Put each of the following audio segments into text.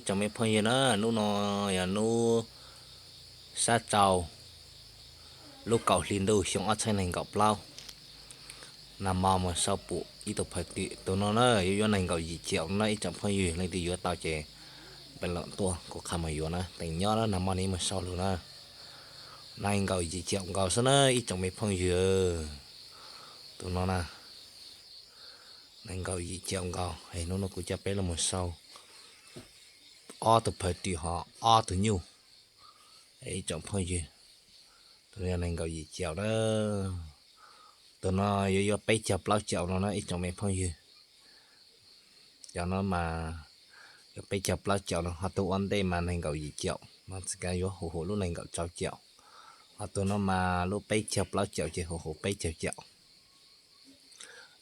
Tsoom me phooj ywg na, hnub no yog hnub sab rau lub kaum hli ntuj xyoo ob txhiab nees nkaum plaub. Nag hmo mus sau pum ib tug phawj twm, tus no na yuav yuav nees nkaum yim ciam na ib tsoom phooj ywg, leej twg yuav tau ces npaj lom tuaj kuv qha mus yuav na, teem nyob na, nag hmo ne mus sau lug na. Nees nkaum yim ciam nkaus xwb na ib tsoom me phooj ywg. Tus no na, nees nkaum yim ciam nkaus, hnub no kuv coj peb los mus sau ob tug phawj twm ho ob tug nyuj ib tsoom phooj ywg. Tus no nees nkaum yim ciam na, tus no yuav yuav peb caug plaub caum no na ib tsoom me phooj ywg. Cov no mas yuav peb caug plaub caum no, ho tus ua ntej mas nees nkaum yim caum no tsis kav yuav huv huv lub nees nkaum rau caum, ho tus no mas lub peb caug plaub caum ces huv huv peb caug caum.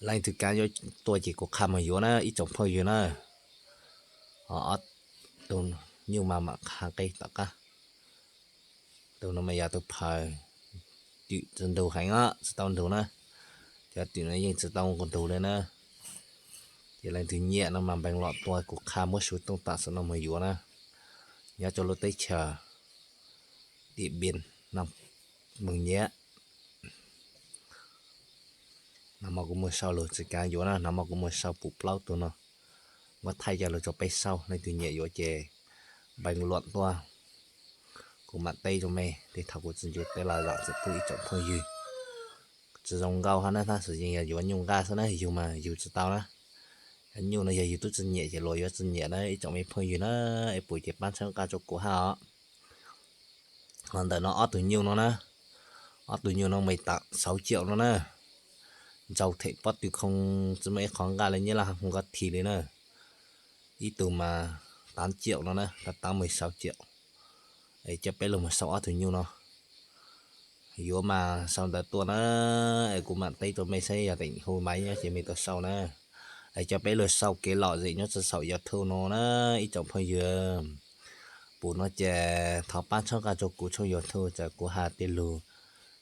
Leej twg kav yuav tuaj ces kuv qha mus yuav na ib tsoom phooj ywg na. Ho ob tug nyuj mas mam qha qe tom qab. Tus no mas yog tus phawj twm tsis ntug heev os, tsis tau ntug na. Cov twm no yeej tsis tau ntug li na. Ces leej twg nyiam no mas npees lom tuaj kuv qha muab xuv tooj tam sim no mus yuav na. Nyob rau lub teb chaws Điện Biên, Mường Nhé. Nag hmo kuv mus sau lug tsis kav yuav na, nag hmo kuv mus sau pum plaub tug no, muab thaij coj lug rau peb sau, leej twg nyiam yuav ces npees lom tuaj. Kuv mam teb rau mej, tej thaum kuv tsis ncu teb los zam txim pub ib tsoom phooj ywg. Tsis zoo nkauj hab na, tab sis yeej yog yuav nyuj nqaj xwb na, yug mas yug tsis tau na. Nyuj no yog yug tub tsis nyiam ces luag yuav tsis nyiam na ib tsoom me phooj ywg na. Es pum ces pab txhawb nqa rau kuv hab os. Ho ntawm no ob tug nyuj no na, ob tug nyuj no mas tam sáu triệu no na. Ntsau them pob tw khoo, tsis muaj ib qhov nqaj li, nyab laj nkoj thi li na. Ib tug mas tám triệu no na, tám mươi sáu triệu. Es coj peb lug mus sau ob tug nyuj no. Yuav mas sau ntawv tuaj na, es kuv mam teb rau mej saib yog teem hu mas nyob ces mej tuaj sau na. Es coj peb lug sau kev lom zem nyob rau saum YouTube no na ib tsoom phooj ywg. Pum no ces thov pab txhawb nqa rau kuv tshooj YouTube, txawm kuv has tej lug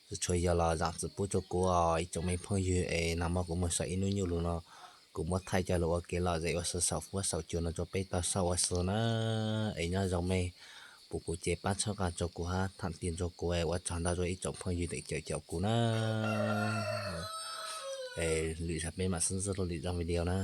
tsis tshua yog los zam txim pub rau kuv os ib tsoom me phooj ywg. Es nag hmo kuv mus sau ib hnub nyuj lug no, kuv muab thaij coj lug ua kev lom zem ua si saum fuab saum cua no rau peb tau sau ua si na. Es nyob zoo mej, pum kuv ces pab txhawb nqa rau kuv hab tham tiag rau kuv, es ua tsaug ntau rau ib tsoom phooj ywg teem caum caum kuv na. Es lwm zag peb mam sib ntsib rau lwm zaj video na.